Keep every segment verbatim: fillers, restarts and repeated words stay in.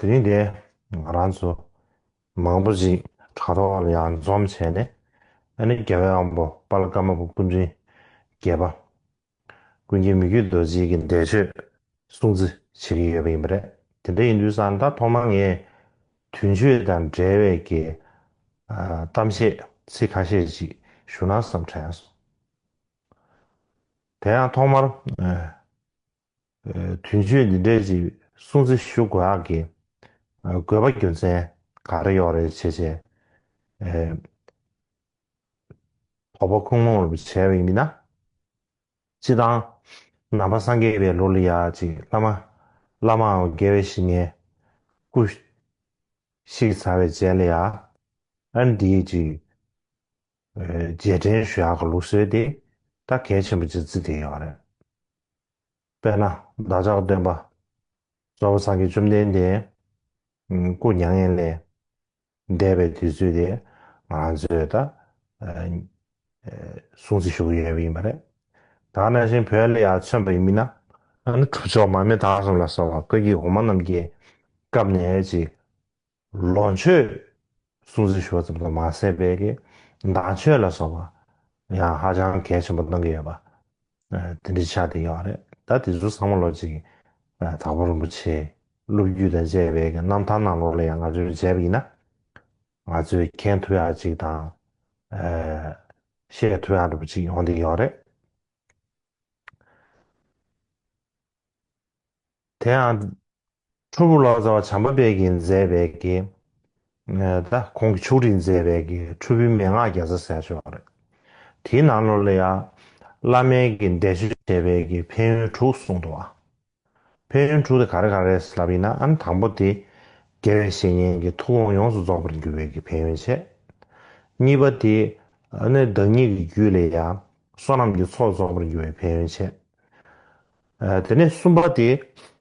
དེ་རིང་དེ་ང་རང་ཚོ་མང་པོ་ཞིག་དྲ་ཐོག་ལ་ཡང་འཛོམས་བྱས་ནས། ཨ་ནི་རྒྱལ་བའི་དབང་པོ་དཔལ་ཀརྨ་པ་སྐུ་ཕྲེང་བརྒྱད་པ་ཀུན་མཁྱེན་མི་བསྐྱོད་རྡོ་རྗེ་གི་འདས་མཆོད་སྲུང་བརྩི་བྱེད་ཀྱི་ཡོད་པ་ཡིན་པ་རེད། དེ་འདྲ་ཡིན་དུས་ཙང་ད་ཐོག་མར་ངས་དུས་མཆོད་དང་འབྲེལ་བའི་གི་ཨ་གཏམ་བཤད་ཚིག་ཁ་ཤས་ཤིག་ཞུ་ན་བསམ་དྲན་སོང་། དེ་ཡང་ཐོག་མར་ཨ་ཨ་དུས་མཆོད་འདི་འདྲའི་ཅིག་སྲུང་བརྩི་ཞུ་དགོས་ཡག་གི་ཨ་དགོས་པ་རྒྱུ་མཚན་ག་རེ་ཡོད་རེད་བྱས་བྱས། ཨ་དོགས་པ་ཁུངས་ལུང་རུ་བྱས་པ་ཡིན་ན། སྤྱིར་བཏང་ནང་པ་སངས་རྒྱས་པའི་ལུགས་ལ་ཡ་ཅིག་བླ་མ་བླ་མའམ་དགེ་བའི་བཤེས་གཉེན་སྐུ་གཤེགས་ཚར་བའི་རྗེས་ལ་ཡ། ཨ་ནི་འདིའི་ཅིག་ཨ་རྗེས་དྲན་ཞུ་ཡག་གི་ལུགས་སྲོལ་དེ་ད་གལ་ཆེན་པོ་ཅིག་བརྩི་བསྡད་ཡོད་རེད། དཔེར་ན་བདག་ཅག་སྟོན་པ་རྫོགས་པ་སངས་རྒྱས་བཅོམ་ལྡན་འདས་སྐུ་མྱ་ངན་ལས་འདས་པའི་དུས་ཚོད་དེ་ང་རང་ཚོས་ད་ཨ་ཨ་སྲུང་བརྩི་ཞུ་གི་ཡོད་པ་ཡིན་པ་རེད། ད་ག་ནང་བཞིན་བོད་ལ་ཡང་མཚོན་པ་ཡིན་ན། ཨ་ནི་ཁྲོ་ཆོས་མར་མེ་མདའ་གསུམ་ལ་སོགས་པ་བཀའ་བརྒྱུད་འོག་མ་རྣམས་ཀྱི་སྐབས་ནས་ཅིག་ལོ་མཆོད་སྲུང་བརྩི་ཞུ་བ་ཙམ་དུ་མ་ཟད་པའི་གི་མདང་མཆོད་ལ་སོགས་པ་ཡང་ཧ་ཅང་གལ་ཆེན་པོ་གནང་གི་ཡོད་པ་ཨ་དེ་འདྲ་ཆགས་བསྡད་ཡོད་རེད། ད་དེ་ཚོ་ཚང་མ་ལོ་གཅིག་ཨ་དྭགས་པོ་རིན་པོ་ཆེའི་སློབ་བརྒྱུད་དང་བཅས་པའི་གི་རྣམ་ཐར་ནང་ལོགས་ལ་ཡང་ང་ཚོས་མཇལ་བ་ཡིན་ན། ང་ཚོས་མཁྱེན་ཐུབ་ཡག་ཅིག་དང་ཨ་ཤེས་ཐུབ་ཡག་འདྲ་པོ་ཅིག་ཡོང་བསྡད་ཡོད་རེད། དེ་ཡང་ཁྲོ་བོ་ལོ་ཙཱ་བ་བྱམས་པ་དཔལ་གྱིས་མཛད་པའི་གི་ཨ་ད་ཁོང་གི་ཕྱོགས་སྒྲིག་མཛད་པའི་གི་ཁྲོ་བོའི་མན་ངག་བརྒྱ་རྩ་ཟེར་ཡག་ཅིག་ཡོད་རེད། དེའི་ནང་ལོགས་ལ་ཡང་བླ་མའི་གི་འདས་མཆོད་བྱས་པའི་གི་ཕན་ཡོན་དྲུག་གསུངས་འདུག་བ། ཕན་ཡོན་དྲུག་དེ་ག་རེ་ག་རེ་རེད་ལབ་ཡིན་ན། ཨ་ནི་དང་པོ་དེ་དགེ་བའི་བཤེས་གཉེན་གྱི་ཐུགས་དགོངས་ཡོངས་སུ་རྫོགས་པར་འགྱུར་བའི་གི་ཕན་ཡོན་བྱས། གཉིས་པ་དེ་ཨ་ནི་བདག་ཉིད་ཀྱི་རྒྱུད་ལ་ཡང་བསོད་ནམས་ཀྱི་ཚོགས་རྫོགས་པར་འགྱུར་བའི་ཕན་ཡོན་བྱས། ཨ་དེ་ནས་གསུམ་པ་དེ་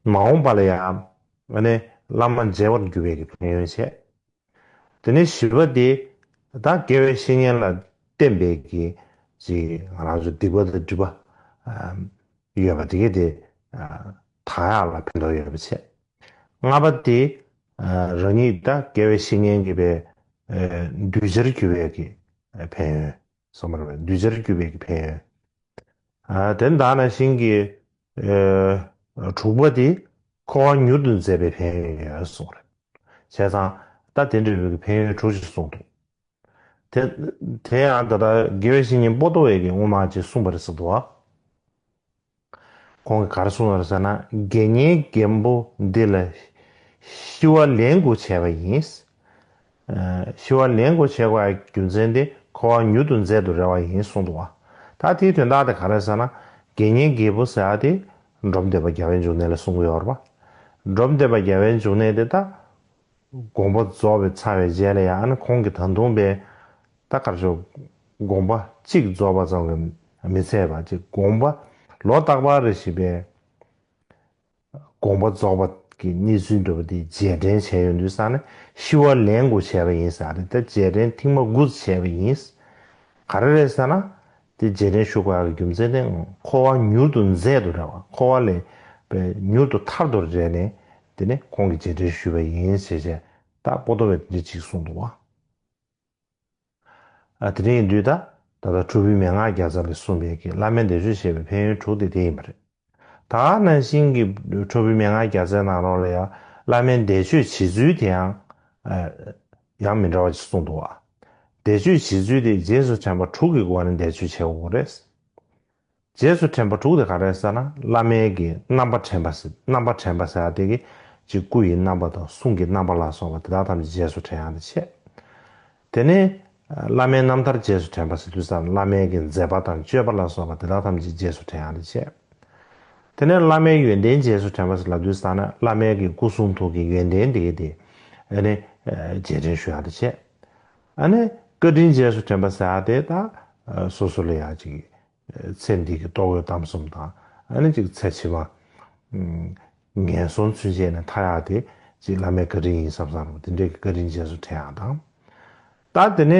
མ་འོངས་པ་ལ་ཡང་ཨ་ནི་བླ་མ་མཇལ་བར་འགྱུར་བའི་གི་ཕན་ཡོན་བྱས། དེ་ནས་བཞི་པ་དེ་ད་དགེ་བའི་བཤེས་གཉེན་ལ་བརྟེན་པའི་གི་ཅིག་ང་རང་ཚོ་སྡིག་པ་དང་སྒྲིབ་པ་ཨ་ཡོད་པ་དེ་གས་དེ་ཨ་དག་ཡག་ལ་ཕན་ཐོགས་ཡོད་པ་བྱས། ལྔ་པ་དེ་ཨ་རང་ཉིད་ད་དགེ་བའི་བཤེས་གཉེན་གྱི་པའི་ཨ་གདུལ་བྱར་གྱུར་པའི་གི་ཨ་ཕན་ཡོན་གསུངས་པ་རེད། གདུལ་བྱར་གྱུར་པའི་གི་ཕན་ཡོན། ཨ་དེ་ད་ནང་བཞིན་གྱི་ཨ་དྲུག་པ་དེ་འཁོར་བ་མྱུར་དུ་འཛད་པའི་ཕན་ཡོན་ཡོད་གསུངས་རེད། བྱས་ཙང་ད་དེ་འདྲ་བའི་གི་ཕན་ཡོན་དྲུག་ཅིག་གསུངས་འདུག། དེ་དེ་ཡང་ད་ལྟ་དགེ་བའི་བཤེས་གཉེན་པོ་ཏོ་བས་ཀྱི་སྔོན་མ་ཅིག་གསུངས་པ་རེད་ཟེར་འདུག་བ། ཁོང་གིས་ག་རེ་གསུངས་པ་རེད་ཟེར་ན། དགེ་བསྙེན་རྒན་པོ་འདི་ལ་ཤི་བ་ལེན་དགོས་བྱས་པ་ཡིན། ཨ་ཤི་བ་ལེན་དགོས་བྱས་པའི་རྒྱུ་མཚན་དེ་འཁོར་བ་མྱུར་དུ་འཛད་དུ་རེ་བ་ཡིན་གསུངས་འདུག་བ། ད་དེའི་དོན་དག་དེ་ག་རེ་ཟེར་ན། དགེ་བསྙེན་རྒན་པོ་ཟེར་ཡག་དེ་འབྲོམ་སྡེ་པ་རྒྱལ་བའི་འབྱུང་གནས་ལ་གསུང་གི་ཡོད་རེད་པ། འབྲོམ་སྡེ་པ་རྒྱལ་བའི་འབྱུང་གནས་དེ་ད་དགོངས་པ་རྫོགས་པའི་ཚར་བའི་རྗེས་ལ་ཡང་ཨ་ནི་ཁོང་གིས་ད་དུང་པའི་ད་ག་རེ་ཞུ། དགོངས་པ་གཅིག་རྫོགས་པ་ཙམ་གྱིས་མི་ཚད་པ་ཅིག་དགོངས་པ་ལོ་རྟག་པར་རེ་བཞིན་པའི་དགོངས་པ་རྫོགས་པ་གི་གནས་ཚུལ་འདྲ་པོ་དེ་རྗེས་དྲན་བྱས་ཡོང་དུས་ཙང་ནས་ཤི་བ་ལེན་དགོས་བྱས་པ་ཡིན་ཟེར་རེད། ད་རྗེས་དྲན་ཐེངས་མ་དགུ་བྱས་པ་ཡིན། ག་རེ་རེད་ཟེར་ན། དེ་རྗེས་དྲན་ཞུ་དགོས་ཡག་གི་རྒྱུ་མཚན་དེ་འཁོར་བ་མྱུར་དུ་འཛད་དུ་རེ་བ། འཁོར་བ་ལས་པའི་མྱུར་དུ་ཐར་དུ་རེ་ནས་དེ་ནས་ཁོང་གིས་རྗེས་དྲན་ཞུས་པ་ཡིན་ཞེས་བྱས་ད་པོ་ཏོ་བས་དེ་འདྲ་ཅིག་གསུངས་འདུག་བ། ཨ་དེ་རིང་དུས་ད་ད་ལྟ་ཁྲོ་བོའི་མན་ངག་བརྒྱ་རྩ་ལས་གསུངས་པའི་གི་བླ་མའི་འདས་མཆོད་བྱས་པའི་ཕན་ཡོན་དྲུག་དེ་དེ་ཡིན་པ་རེད། ད་ནང་བཞིན་གྱི་ཁྲོ་བོའི་མན་ངག་བརྒྱ་རྩའི་ནང་ལོགས་ལ་ཡང་བླ་མའི་འདས་མཆོད་བྱེད་ཚུལ་དེ་ཡང་ཨ་ཡང་མི་འདྲ་བ་ཞིག་གསུངས་འདུག་བ། འདས་མཆོད་བྱེད་ཚུལ་དེ་རྗེས་སུ་དྲན་པ་དྲུག་གི་སྒོ་ནས་འདས་མཆོད་བྱེད་དགོས་རེད། རྗེས་སུ་དྲན་པ་དྲུག་དེ་ག་རེ་ཟེར་ན། བླ་མའི་གི་རྣམ་པ་དྲན་པ་ཟེར། རྣམ་པ་དྲན་པ་ཟེར་ཡག་དེ་གི་ཅིག་སྐུ་ཡི་རྣམ་པ་དང་གསུང་གི་རྣམ་པ་ལ་སོགས་པ་དེ་དག་ཐམས་ཅད་རྗེས་སུ་དྲན་ཡག་དེ་བྱས། དེ་ནས་བླ་མའི་རྣམ་ཐར་རྗེས་སུ་དྲན་པ་ཟེར་དུས་ཙམ་བླ་མའི་གི་མཛད་པ་དང་སྤྱོད་པ་ལ་སོགས་པ་དེ་དག་ཐམས་ཅད་རྗེས་སུ་དྲན་ཡག་དེ་བྱས། དེ་ནས་བླ་མའི་ཡོན་ཏན་རྗེས་སུ་དྲན་པ་ཟེར་ལབ་དུས་ཙམ་ན་བླ་མའི་གི་སྐུ་གསུང་ཐུགས་ཀྱི་ཡོན་ཏན་དེ་གི་དེ་ཨ་ནི་རྗེས་དྲན་ཞུ་ཡག་དེ་བྱས། ཨ་ནི་བཀའ་དྲིན་རྗེས་སུ་དྲན་པ་ཟེར་ཡག་དེ་ད་སོ་སོ་ལ་ཡང་ཅིག་ཚེ་འདི་གི་ལྟོ་གོས་གཏམ་གསུམ་དང་ཨ་ནི་ཅིག་ཚེ་ཕྱི་མ་ངན་སོང་ཚུན་ཆད་ནས་ཐར་ཡག་དེ་ཅིག་བླ་མའི་བཀའ་དྲིན་ཡིན་བསམ་བསམ་རུ་དེ་འདྲའི་གི་བཀའ་དྲིན་རྗེས་སུ་དྲན་ཡག་དང་། ད་དེ་ནས་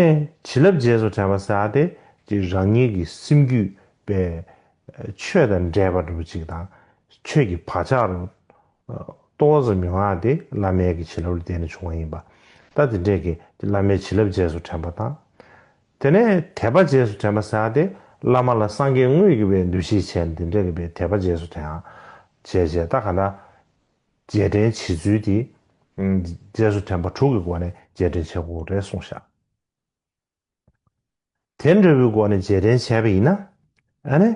བྱིན་རླབས་རྗེས་སུ་དྲན་པ་ཟེར་ཡག་དེ་ཅིག་རང་ཉིད་ཀྱི་སེམས་རྒྱུད་པའི་ཆོས་དང་འདྲེས་པ་འདྲ་པོ་ཅིག་དང་ཆོས་ཀྱི་བག་ཆགས་རུ་ ཏོག་ཙམ་ཡོང་ཡག་དེ་བླ་མའི་གི་བྱིན་རླབས་ལ་བརྟེན་ནས་བྱུང་བ་ཡིན་པ། ད་དེ་འདྲས་ཀྱི་བླ་མའི་བྱིན་རླབས་རྗེས་སུ་དྲན་པ་དང་། དེ་ནས་དད་པ་རྗེས་སུ་དྲན་པ་ཟེར་ཡག་དེ་བླ་མ་ལ་སངས་རྒྱས་དངོས་ཀྱི་བའི་འདུ་ཤེས་བྱས་ནས་དེ་འདྲས་ཀྱི་བའི་དད་པ་རྗེས་སུ་དྲན་ཡག་བྱས་བྱས། ད་ག་ད་རྗེས་དྲན་བྱེད་ཚུལ་དེ་རྗེས་སུ་དྲན་པ་དྲུག་གི་སྒོ་ནས་རྗེས་དྲན་བྱེད་དགོས་རེད་གསུངས་ཤག་དེ་འདྲ་བའི་སྒོ་ནས་རྗེས་དྲན་བྱས་པ་ཡིན་ན། ཨ་ནི།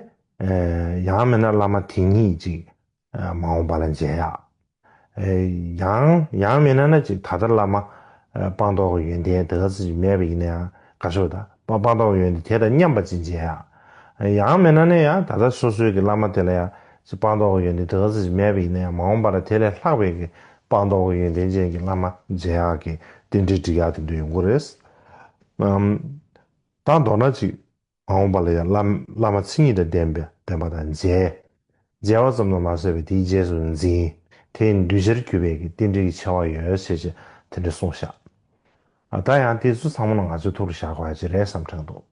ཡང་མིན་ན་བླ་མ་དེ་ཉིད་ཅིག་མ་འོངས་པ་ལ་མཇལ་ཡག་ཡང་ཡང་མིན་ན་ན་ཅིག་ད་ལྟ་བླ་མ་སྤངས་རྟོགས་ཀྱི་ཡོན་ཏན་དེ་ག་ཚོད་ཅིག་མེད་པ་ཡིན་ན་ཡང་དགའ་ཤོས་དང་སྤངས་རྟོགས་ཀྱི་ཡོན་ཏན་དེ་དང་མཉམ་པ་ཅིག་མཇལ་ཡག་ཡང་མིན་ན་ནི་ཡང་ད་ལྟ་སོ་སོའི་གི་བླ་མ་དེ་ལ་ཡང་ཅིག་སྤངས་རྟོགས་ཀྱི་ཡོན་ཏན་དེ་ག་ཚོད་ཅིག་མེད་པ་ཡིན་ན་ཡང་མ་འོངས་པ་ལ་དེ་ལས་ལྷག་པའི་གི་སྤངས་རྟོགས་ཀྱི་ཡོན་ཏན་ཅན་གྱི་བླ་མ་མཇལ་ཡག་གི་རྟེན་འབྲེལ་སྒྲིག་ཡག་དེ་འདྲ་ཡོང་གི་རེད། ཨམ། ད་མདོར་ན་ཅིག་མ་འོངས་པ་ལ་ཡང་བླ་བླ་མ་མཚན་ཉིད་དང་ལྡན་པའི་ལྡན་པ་དང་མཇལ། མཇལ་བ་ཙམ་དུ་མ་ཟད་པའི་དེའི་རྗེས་སུ་འཛིན། དེས་གདུལ་བྱར་གྱུར་པའི་གི་རྟེན་འབྲེལ་གྱི་ཆེ་བ་ཡོད་ཅེས་བྱས་དེ་འདྲ་གསུངས་ཤག་ཨ། ད་ཡང་དེ་ཚོ་ཚང་མ་ལ་ང་ཚོས་ཐུགས་ལ་བཞག་དགོས་ཡ་ཅིག་རེད་བསམ་དྲན་འདུག་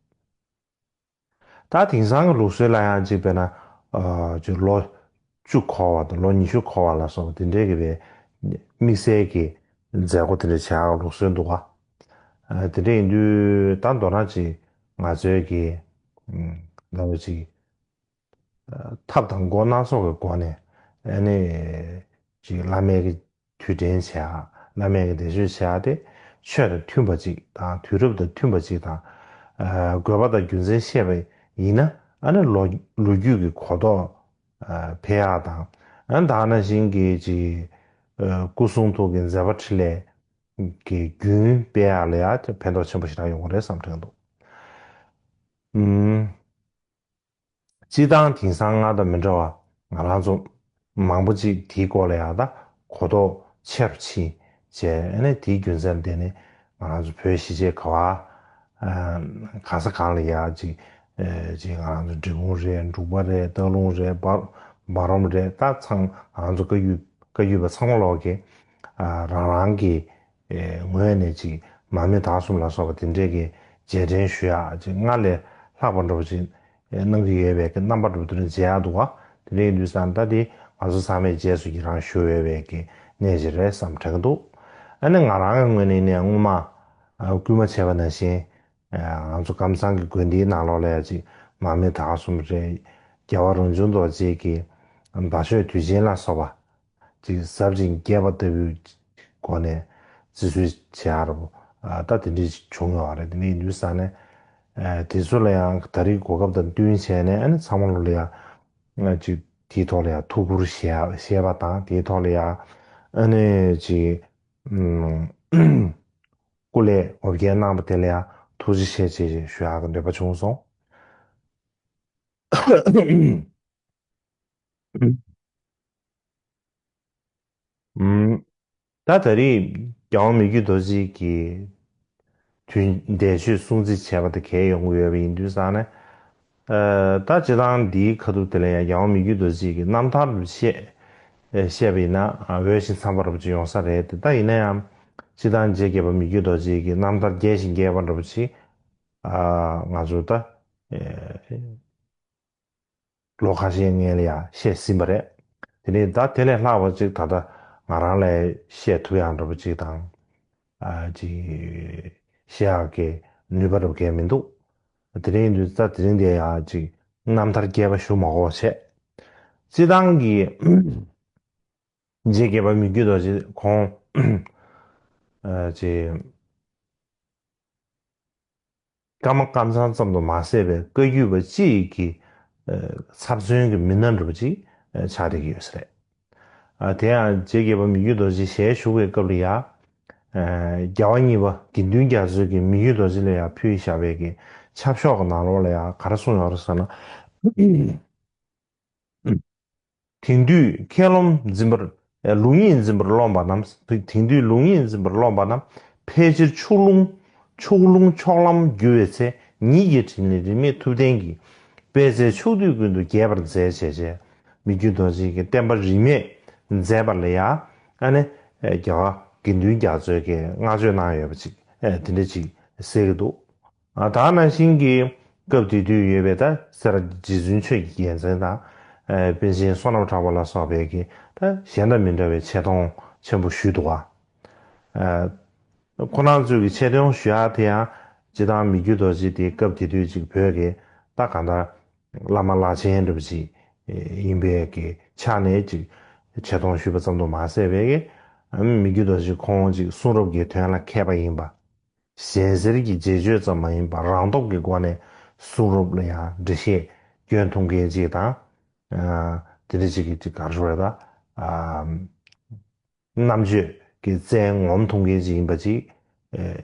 ད་དེང་སང་གི་ལུགས་སྲོལ་ལ་ཡང་ཅིག་དཔེར་ན། ཨ། ཅིག་ལོ་བཅུ་འཁོར་བ་དང་ལོ་ཉི་ཤུ་འཁོར་བ་ལ་སོགས་པ་དེ་འདྲའི་གི་བའི་དམིགས་བསལ་གྱི་མཛད་སྒོ་དེ་འདྲ་བྱེད་ཡག་ལུགས་སྲོལ་འདུག་ག་ཨ། དེ་འདྲ་ཡིན་དུས་ད་མདོར་ན་ཅིག་ང་ཚོའི་གི་ཨ་ལྟ་བུ་ཅིག་ཨ། ཐབས་དང་སྒོ་སྣ་ཚོགས་ཀྱི་སྒོ་ནས་ཨ་ནི་ཅིག་བླ་མའི་གི་དུས་དྲན་བྱེད་ཡག་བླ་མའི་གི་འདས་མཆོད་བྱེད་ཡག་དེ་ཆོས་དང་མཐུན་པ་ཅིག་དང་དུས་རབས་དང་མཐུན་པ་ཅིག་དང་། ཨ། དགོས་པ་དང་རྒྱུ་མཚན་ཤེས་པ་ཡིན་ན་ཨ་ནི་ལོ་ལོ་རྒྱུས་ཀྱི་གོ་རྟོགས་ཨ་འཕེལ་ཡག་དང་། ཨ། ད་ག་ནང་བཞིན་གྱི་ཅིག་ཨ། སྐུ་གསུང་ཐུགས་ཀྱི་མཛད་པ་འཕྲིན་ལས་ཀྱི་རྒྱུན་སྤེལ་ཡག་ལ་ཡང་ཕན་ཐོགས་ཆེན་པོ་ཞེ་དྲག་ཡོང་གི་རེད་བསམ་དྲན་འདུག་ཨུམ། སྤྱིར་བཏང་དེང་སང་སྔར་དང་མི་འདྲ་བ་ང་རང་ཚོ་མང་པོ་ཅིག་དེའི་སྐོར་ལ་ཡང་ད་གོ་རྟོགས་ཆེ་རུ་ཕྱིན་བྱས་ཨ་ནི་དེའི་རྒྱུ་མཚན་དེ་ནི་ང་རང་ཚོ་བོད་གཞིས་བྱེས་ག་བ་ག་ས་གང་ལ་ཡང་ཅིག་ཅིག་ང་རང་ཚོ་འབྲི་གུང་རེད། འབྲུག་པ་རེད། སྟག་ལུང་རེད། འབའ་འབའ་རོམ་རེད། ད་ཚང་ང་རང་ཚོ་བཀའ་བརྒྱུད་བཀའ་བརྒྱུད་པ་ཚང་མ་ལོག་གི་རང་རང་གི་ངོས་ནས་ཅིག་མར་མེ་དྭགས་གསུམ་ལ་སོགས་པ་དེ་འདྲས་ཀྱི་རྗེས་དྲན་ཞུ་ཡག་ཅིག་སྔར་ལས་ལྷག་པ་འདྲ་པོ་ཅིག་གནང་གི་ཡོད་པའི་གི་རྣམ་པ་འདྲ་པོ་དེ་འདྲ་མཇལ་ཡག་འདུག་ག་དེ་འདྲ་ཡིན་དུས་ཙང་ད་དེ་ང་ཚོ་ཚང་མས་རྗེས་སུ་ཡི་རང་ཞུ་འོས་པའི་གི་གནས་ཤིག་རེད་བསམ་དྲན་གི་འདུག་ཨ་ནི་ང་རང་གི་ངོས་ནས་ནས་སྔོན་མ་སྐུལ་མ་བྱས་པ་ནང་བཞིན་ང་ཚོ་ཀམ་ཚང་གི་དགོན་སྡེའི་ནང་ལོགས་ལ་ཡ་ཅིག་མར་མེ་དྭགས་གསུམ་རེད། རྒྱལ་བ་རང་བྱུང་རྡོ་རྗེ་གི་ཟླ་མཆོད་དུས་ཆེན་ལ་སོགས་པ། ཅིག་ཟབ་ཅིང་རྒྱས་པ་ལྟ་བུའི་སྒོ་ནས་བརྩི་སྲུང་བྱེད་ཡག་ར་བོ་ད་དེ་འདྲས་བྱུང་ཡོད་རེད། དེ་འདྲ་ཡིན་དུས་ཙང་ནས་དེ་ཚོ་ལ་ཡང་ད་རེས་གོ་སྐབས་དང་བསྟུན་བྱས་ནས་ཨ་ནི་ཚང་མ་ལོ་ལ་ཡང་ཅིག་དེའི་ཐོག་ལ་ཡང་ཐུགས་ཁུར་བཞེས་བཞེས་པ་དང་དེའི་ཐོག་ལ་ཡང་ཨ་ནི་ཅིག་སྐུ་ལས་འོ་བརྒྱལ་གནང་བ་དེ་ལ་ཡང་ཐུགས་རྗེ་ཆེ་ཞེས་ཞུ་ཡག་གི་འདོད་པ་བྱུང་སོང་། ད་ད་རེས་རྒྱལ་བ་མི་བསྐྱོད་རྡོ་རྗེ་གི་དུས་འདས་མཆོད་སྲུང་བརྩི་བྱས་པ་དེ་གས་ཡོང་གི་ཡོད་པ་ཡིན་དུས་ཙང་ནས། ད་སྤྱིར་བཏང་འདིའི་ཁ་ཐུག་དེ་ལ་ཡང་རྒྱལ་བ་མི་བསྐྱོད་རྡོ་རྗེ་གི་རྣམ་ཐར་དུ་བཤད་བཤད་པ་ཡིན་ན་འོས་ཤིང་འཚམས་པ་འདྲ་པོ་ཅིག་ཡོང་ས་རེད་དེ། ད་ཡིན་ན་ཡང་སྤྱིར་བཏང་རྗེ་རྒྱལ་བ་མི་བསྐྱོད་རྡོ་རྗེ་གི་རྣམ་ཐར་རྒྱས་ཤིང་རྒྱས་པ་འདྲ་པོ་ཅིག་ང་ཚོ་ད། ལོ་ཁ་ཤས་སྔོན་ལ་ཡང་བཤད་ཟིན་པ་རེད། དེ་ནས་ད་དེ་ལས་ལྷག་པ་ཅིག་ད་ལྟ་ང་རང་ལ་བཤད་ཐུབ་ཡག་འདྲ་པོ་ཅིག་དང་། ཨ་ཅིག་བཤད་ཡག་གི་ནུས་པ་འདྲ་པོ་གས་མི་འདུག་དེ་རིང་དུས་ད་དེ་རིང་དེ་ཡང་ཅིག་རྣམ་ཐར་རྒྱས་པ་ཞུ་མ་དགོས་པ་བྱས། སྤྱིར་བཏང་གི་རྗེ་རྒྱལ་བ་མི་བསྐྱོད་རྡོ་རྗེ་ཁོང་ཨ་ཅིག་ཀརྨ་ཀམ་ཚང་ཙམ་དུ་མ་ཟད་པའི་བཀའ་བརྒྱུད་པ་སྤྱི་ཡི་གི་ཚབ་མཚོན་གྱི་མི་སྣ་འདྲ་པོ་ཅིག་ཆགས་བསྡད་ཀྱི་ཡོད་ས་རེད། དེ་ཡང་རྗེ་རྒྱལ་བ་མི་བསྐྱོད་རྡོ་རྗེ་ཞལ་བཞུགས་པའི་སྐབས་ལ་ཡང་རྒྱལ་བ་གཉིས་པ་དགེ་འདུན་རྒྱ་མཚོས་ཀྱི་མི་བསྐྱོད་རྡོ་རྗེ་ལ་ཡང་ཕུལ་བཞག་པའི་གི་ཆབ་ཤོག་གི་ནང་ལོགས་ལ་ཡང་ག་རེ་གསུངས་ཡོད་རེད་ཟེར་ན། དེང་དུས་མཁས་རློམ་འཛིན་པར། ལུགས་གཉིས་འཛིན་པར་རློམ་པ་རྣམས། དེང་དུས་ལུགས་གཉིས་འཛིན་པར་རློམ་པ་རྣམས། ཕལ་ཆེར་ཕྱོགས་ལྷུང་ཕྱོགས་ལྷུང་ཕྱོགས་ལམ་རྒྱུ་བའི་ཚེ། ཉིད་ཀྱི་དྲིན་ལས་རིས་མེད་ཐུབ་བསྟན་གྱིས། པད་ཚལ་ཕྱོགས་དུས་ཀུན་ཏུ་རྒྱས་པར་མཛད་བྱས་བྱས། མི་བསྐྱོད་རྡོ་རྗེ་གི་བསྟན་པ་རིས་མེད་མཛད་པ་ལ་ཡང་ཨ་ནི་རྒྱལ་བ་དགེ་འདུན་རྒྱ་མཚོས་ཀྱི་བསྔགས་བརྗོད་གནང་ཡོད་པ་ཅིག་དེ་འདྲ་ཅིག་གསལ་གྱི་འདུག་ད་ནང་བཞིན་གྱི་སྐབས་དེ་དུས་ཡོད་པའི་ད་སེ་ར་རྗེ་བཙུན་ཆོས་ཀྱི་རྒྱལ་མཚན་དང་ ཨ་པཎ་ཆེན་བསོད་ནམས་གྲགས་པ་ལ་སོགས་པའི་གི་ད་གཞན་དང་མི་འདྲ་བའི་ཆེ་མཐོང་ཆེན་པོ་ཞུས་འདུག་ག་ཨ་ཁོ་རང་ཚོས་ཀྱི་ཆེ་མཐོང་ཞུ་ཡག་དེ་ཡང་སྤྱིར་བཏང་མི་བསྐྱོད་རྡོ་རྗེ་དེ་སྐབས་དེ་དུས་ཅིག་བོད་ཀྱི་ད་གང་ལྟར་བླ་མ་བླ་ཆེན་འདྲ་པོ་ཅིག་ཡིན་པའི་གི་ཆ་ནས་ཅིག་ཆེ་མཐོང་ཞུས་པ་ཙམ་དུ་མ་ཟད་པའི་གི་མི་བསྐྱོད་རྡོ་རྗེ་ཁོང་ཅིག་གསུང་རབ་ཀྱི་དོན་ལ་མཁས་པ་ཡིན་པ། གཞན་སེལ་གྱི་རྗེས་གཅོད་ཙམ་མ་ཡིན་པར་རང་སྟོབས་ཀྱི་སྒོ་ནས་གསུང་རབ་ལ་ཡང་འགྲེལ་བཤད་སྐྱོན་ཐུབ་མཁན་ཅིག་དང་། ཨ་དེ་འདྲ་ཅིག་གི་ཅིག་ག་རེ་ཞུ་དགོས་རེད་ད། ཨ་རྣམ་དཔྱོད་ཀྱི་རྩལ་ངོམ་ཐུབ་མཁན་ཅིག་ཡིན་པ་ཅིག་ཨེ་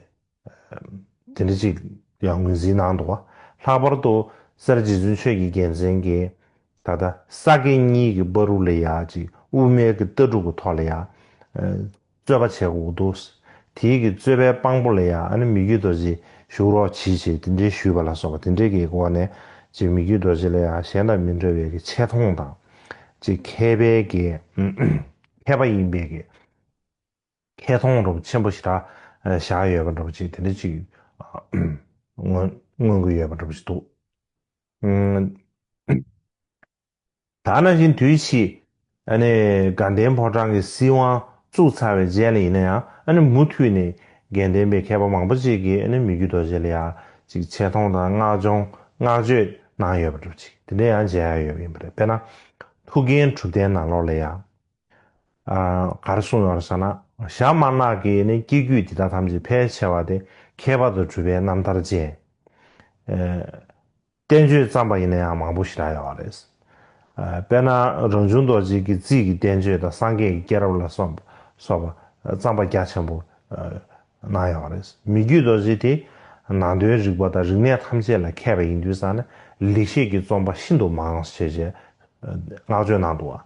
དེ་འདྲ་ཅིག་ཡང་ངོས་འཛིན་གནང་འདུག་བ། ལྷག་པར་དུ་སེ་ར་རྗེ་བཙུན་ཆོས་ཀྱི་རྒྱལ་མཚན་གྱིས་ད་ལྟ་ས་དགེ་གཉིས་ཀྱི་བར་དུ་ལ་ཡ་ཅིག་དབུ་མའི་གི་ལྟ་གྲུབ་ཀྱི་ཐོག་ལ་ཡ་ཨེ་རྩོད་པ་བྱེད་དགོས་འདུག་དེའི་གི་རྩོད་པའི་དཔང་པོ་ལ་ཡ་ཨ་ནི་མི་བསྐྱོད་རྡོ་རྗེ་བཞུགས་རོགས་གྱིས་ཞེས་དེ་འདྲའི་ཞུས་པ་ལ་སོགས་པ་དེ་འདྲའི་གི་སྒོ་ནས་ཅིག་མི་བསྐྱོད་རྡོ་རྗེ་ལ་ཡ་གཞན་དང་མི་འདྲ་བའི་གི་ཆེ་མཐོང་དང་ཅིག་མཁས་པའི་གི་མཁས་པ་ཡིན་པའི་གི་ཁེ་མཐོང་འདྲ་པོ་ཆེན་པོ་ཞེ་དྲག་བཞག་ཡོད་པ་འདྲ་པོ་ཅིག་དེ་འདྲ་ཅིག་མངོན་མངོན་གྱི་ཡོད་པ་འདྲ་པོ་ཅིག་འདུག་ཨུམ། ད་ནང་བཞིན་དུས་ཕྱིས་ཨ་ནི་དགའ་ལྡན་ཕོ་བྲང་གི་སྲིད་དབང་བཙུགས་ཚར་བའི་རྗེས་ལ་ཡིན་ན་ཡང་ཨ་ནི་མུ་མཐུད་ནས་དགེ་ལྡན་པའི་མཁས་པ་མང་པོ་ཅིག་གིས་ཨ་ནི་མི་བསྐྱོད་རྡོ་རྗེ་ལ་ཡང་ཅིག་ཆེ་མཐོང་དང་བསྔགས་སྐྱོང་བསྔགས་བརྗོད་གནང་ཡོད་པ་འདྲ་པོ་ཅིག་དེ་འདྲ་ཡང་མཇལ་ཡ་ཡོད་པ་ཡིན་པ་རེད། དཔེར་ན་ཐུའུ་བཀྭན་གྲུབ་རྟེན་ནང་ལོགས་ལ་ཡང་། ཨ་ག་རེ་གསུངས་ཡོད་རེད་ཟེར་ན། ཞྭ་དམར་ནག་གི་ནི་སྐྱེ་རྒྱུད་འདི་དག་ཐམས་ཅད་ཕལ་ཆེ་བ་དེ་མཁས་པ་དང་གྲུབ་པའི་རྣམ་ཐར་ཅན། ཨ་བསྟན་བཅོས་བརྩམས་པ་ཡིན་ན་ཡང་མང་པོ་ཞེ་དྲག་ཡོད་རེད། ཨ་དཔེར་ན་རང་བྱུང་རྡོ་རྗེ་གི་རྩིས་ཀྱི་བསྟན་བཅོས་དང་སངས་རྒྱས་ཀྱི་སྐྱེས་རབས་ལ་སོགས་སོགས་པ་བརྩམས་པ་རྒྱ་ཆེན་པོ་ཨ་གནང་ཡོད་རེད། མི་བསྐྱོད་རྡོ་རྗེ་དེ་ནང་དོན་རིག་པ་དང་རིག་གནས་ཐམས་ཅད་ལ་མཁས་པ་ཡིན་དུས་ཙང་ནས་ལེགས་བཤད་ཀྱི་རྩོམ་པ་ཤིན་ཏུ་མང་ཞེས་བྱས་བསྔགས་བརྗོད་གནང་འདུག་བ།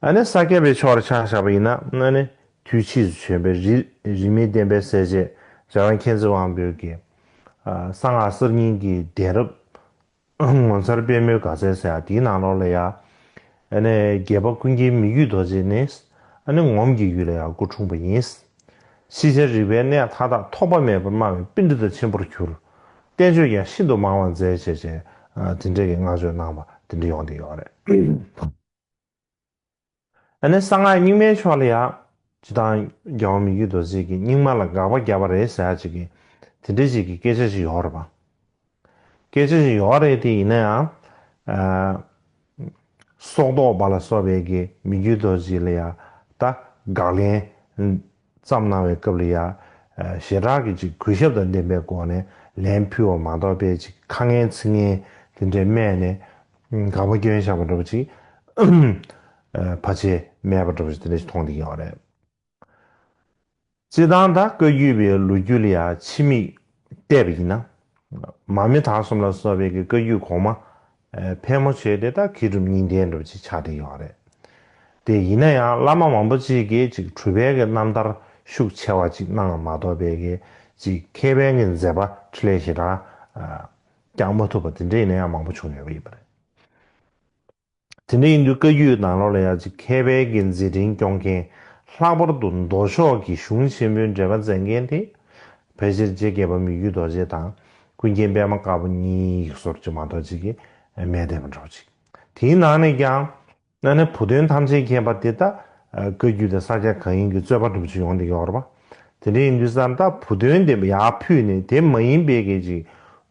ཨ་ནི་ས་སྐྱ་པའི་ཕྱོགས་ལ་ཆ་བཞག་པ་ཡིན་ན་ཨ་ནི་དུས་ཕྱིས་སུ་བྱོན་པའི་རི་རིས་མེད་བསྟན་པའི་གསལ་བྱེད་རྒྱལ་བ་མཁྱེན་བརྩེ་དབང་པོའི་གི་ཨ་གསང་སྔགས་གསར་རྙིང་གི་གདན་རབས་ངོ་མཚར་དཔལ་མོའི་དགའ་ཚལ་ཟེར་ཡ་དེའི་ནང་ལོགས་ལ་ཡ། ཨ་ནི་རྒྱལ་པོ་ཀུན་མཁྱེན་མི་བསྐྱོད་རྡོ་རྗེ་ནི་ཨ་ནི་ངོམ་གྱི་ཡུལ་ལ་ཡ་སྐུ་འཁྲུངས་པ་ཡིན། ཤེས་བྱ་རིག་པའི་གནས་མཐའ་དག་ཐོགས་པ་མེད་པར་སྨྲ་བའི་པཎྜི་ཏ་ཆེན་པོར་གྱུར། བསྟན་བཅོས་ཀྱང་ཤིན་ཏུ་མང་བ་མཛད་བྱས་བྱས་དེ་འདྲའི་གི་བསྔགས་བརྗོད་གནང་བ་དེ་འདྲ་ཡོང་བསྡད་ཡོད་རེད། ཨ་ནི་གསང་སྔགས་རྙིང་མའི་ཕྱོགས་ལ་ཡང་སྤྱིར་བཏང་རྒྱལ་བ་མི་བསྐྱོད་རྡོ་རྗེ་གིས་རྙིང་མ་ལ་དགག་པ་བརྒྱབ་པ་རེད་ཟེར་ཡ་ཅིག་གི་དེ་འདྲའི་ཅིག་གི་སྐད་ཆ་ཞིག་ཡོད་རེད་པ། སྐད་ཆ་ཞིག་ཡོད་རེད་དེ་ཡིན་ན་ཡང་། ཨ་སྲོག་ཐོག་པ་ལ་སོགས་པའི་གི་མི་བསྐྱོད་རྡོ་རྗེ་ལ་ཡང་ད་དགག་ལན་བརྩམས་གནང་བའི་སྐབས་ལ་ཡང་ཞེ་དྲག་གི་ཅིག་གུས་ཞབས་དང་ལྡན་པའི་སྒོ་ནས་ལན་ཕུལ་བ་མ་གཏོགས་པའི་ཅིག་ཁ་ངན་ཚིག་ངན་དེ་འདྲའི་སྨྲས་ནས་དགག་པ་སྐྱོན་བཞག་པ་འདྲ་པོ་ཅིག་ཕལ་ཆེར་མེད་པ་འདྲ་པོ་ཅིག་དེ་འདྲ་ཞིག་མཐོང་བསྡད་ཀྱི་ཡོད་རེད། སྤྱིར་བཏང་ད་བཀའ་བརྒྱུད་པའི་ལོ་རྒྱུས་ལ་ཡང་ཕྱི་མིག་བལྟས་པ་ཡིན་ན། མར་མེ་དྭགས་གསུམ་ལ་སོགས་པའི་གི་བཀའ་བརྒྱུད་གོང་མ་ཕལ་མོ་ཆེ་དེ་ད་མཁས་གྲུབ་གཉིས་ལྡན་འདྲ་པོ་ཅིག་ཆགས་བསྡད་ཡོད་རེད། དེ་ཡིན་ན་ཡང་བླ་མ་མང་པོ་ཅིག་གིས་ཅིག་གྲུབ་པའི་གི་རྣམ་ཐར་ཤུགས་ཆེ་བ་ཅིག་གནང་བ་མ་གཏོགས་པའི་གི་ཅིག་མཁས་པའི་གི་མཛད་པ་འཕྲིན་ལས་ཞེ་དྲག་བསྐྱངས་མ་ཐུབ་པ་དེ་འདྲ་ཡིན་ན་ཡང་མང་པོ་བྱུང་ཡོད་པ་ཡིན་པ་རེད། དེ་འདྲ་ཡིན་དུས་བཀའ་བརྒྱུད་ནང་ལོགས་ལ་ཡང་ཅིག་མཁས་པའི་གི་མཛད་འཕྲིན་སྐྱོང་མཁན། ལྷག་པར་དུ་མདོ་ཕྱོགས་ཀྱི་གཞུང་ཆེན་པོའི་འགྲེལ་པ་མཛད་མཁན་དེ། ཕལ་ཆེར་རྗེ་རྒྱལ་བ་མི་བསྐྱོད་རྡོ་རྗེ་དང་ཀུན་མཁྱེན་པད་མ་དཀར་པོ་གཉིས་ཀྱི་ཟུར་ཅིག་མ་གཏོགས་ཅིག་གི་མེད་བསྡད་པ་འདྲ་པོ་ཅིག་དེའི་ནང་ནས་ཀྱང་ཨ་ནི་བུ་སྟོན་ཐམས་ཅད་མཁྱེན་པ་དེ་ད་བཀའ་བརྒྱུད་དང་ས་སྐྱ་གང་ཡིན་གྱི་རྩོད་པ་འདྲ་པོ་ཅིག་ཡོང་བསྡད་ཀྱི་ཡོད་རེད་པ། དེ་འདྲ་ཡིན་དུས་ཙང་ད་བུ་སྟོན་དེ་ཡར་ཕུད་ནས་དེ་མ་ཡིན་པའི་གི་ཅིག་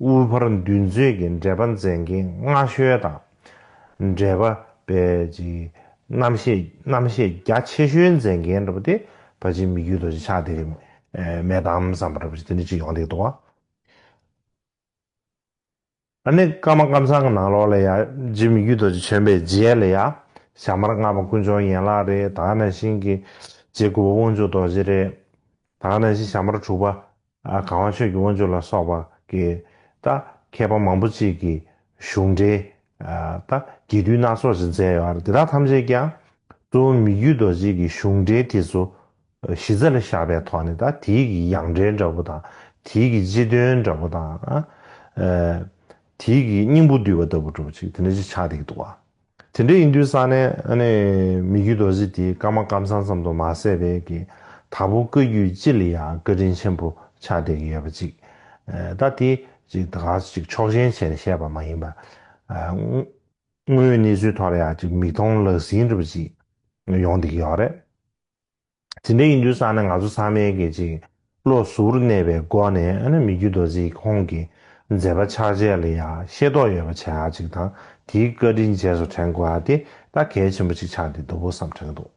དབུ་ཕར་འདུལ་མཛོད་ཀྱི་འགྲེལ་པ་མཛད་མཁན་སྔ་ཤོས་དང་། འགྲེལ་པ་པའི་ཅིག་རྣམ་བཤད་རྣམ་བཤད་རྒྱ་ཆེ་ཤོས་མཛད་མཁན་འདྲ་པོ་དེ་ཕལ་ཆེར་མི་བསྐྱོད་རྡོ་རྗེ་ཆགས་བསྡད་ཀྱི་མེད་དམ་བསམ་པ་འདྲ་པོ་ཅིག་དེ་འདྲ་ཅིག་ཡོང་བསྡད་འདུག་བ། ཨ་ནི་ཀརྨ་ཀཾ་ཚང་གི་ནང་ལོགས་ལ་ཡ་རྗེ་མི་བསྐྱོད་རྡོ་རྗེ་བྱོན་པའི་རྗེས་ལ་ཡ་ཞྭ་དམར་ལྔ་པ་དཀོན་མཆོག་ཡན་ལག་རེད། ད་ག་ནང་བཞིན་གྱི་རྗེ་གུ་རུ་དབང་ཕྱུག་རྡོ་རྗེ་རེད། ད་ག་ནང་བཞིན་ཞྭ་དམར་དྲུག་པ་ཨ་གང་བ་ཆོས་ཀྱི་དབང་ཕྱུག་ལ་སོགས་པ་གི་ད་མཁས་པ་མང་པོ་ཅིག་གི་གཞུང་འགྲེལ་ཨ་ད་རྒྱས་བསྡུས་སྣ་ཚོགས་ཤིག་མཛད་ཡོད་རེད། དེ་དག་ཐམས་ཅད་ཀྱང་གཙོ་བོ་མི་བསྐྱོད་རྡོ་རྗེ་གི་གཞུང་འགྲེལ་དེ་ཚོ་གཞི་རྩ་ལ་བཞག་པའི་ཐོག་ནས་ད་དེའི་གི་ཡང་འགྲེལ་འདྲ་པོ་དང་དེའི་གི་སྤྱི་དོན་འདྲ་པོ་དང་ཨ་དེའི་གི་སྙིང་པོ་བསྡུས་པ་ལྟ་བུ་འདྲ་པོ་ཅིག་དེ་འདྲ་ཅིག་ཆགས་བསྡད་ཀྱི་འདུག་བ། དེ་འདྲ་ཡིན་དུས་ཙང་ནས་ཨ་ནི་མི་བསྐྱོད་རྡོ་རྗེ་དེ་ཀརྨ་ཀཾ་ཚང་ཙམ་དུ་མ་ཟད་པའི་གི་དྭགས་པོ་བཀའ་བརྒྱུད་སྤྱི་ལ་ཡང་བཀའ་དྲིན་ཆེན་པོ་ཆགས་བསྡད་ཀྱི་ཡོད་པ་ཅིག་ད་དེ་ཅིག་ད་ག་ཅིག་ཕྱོགས་ཞེན་བྱས་ནས་བཤད་པ་མ་ཡིན་པ། དངོས་ཡོད་གནས་ཚུལ་ཐོག་ལ་ཡང་ཅིག་མིག་མཐོང་ལག་ཟིན་འདྲ་པོ་ཅིག་ཡོང་བསྡད་ཀྱི་ཡོད་རེད། དེ་འདྲ་ཡིན་དུས་ཙང་ནས་ང་ཚོ་ཚང་མས་ཀྱི་ཅིག་བློ་གཟུར་གནས་པའི་སྒོ་ནས་ཨ་ནི་མི་བསྐྱོད་རྡོ་རྗེ་ཁོང་གི་མཛད་པ་ཕྱག་རྗེས་ལ་ཡང་ཤེས་རྟོགས་ཡོད་པ་བྱེད་ཡག་ཅིག་དང་། དེའི་བཀའ་དྲིན་རྗེས་སུ་དྲན་དགོས་ཡག་དེ་ད་གལ་ཆེན་པོ་ཅིག་ཆགས་བསྡད་འདུག་བསམ་དྲན་གྱི་འདུག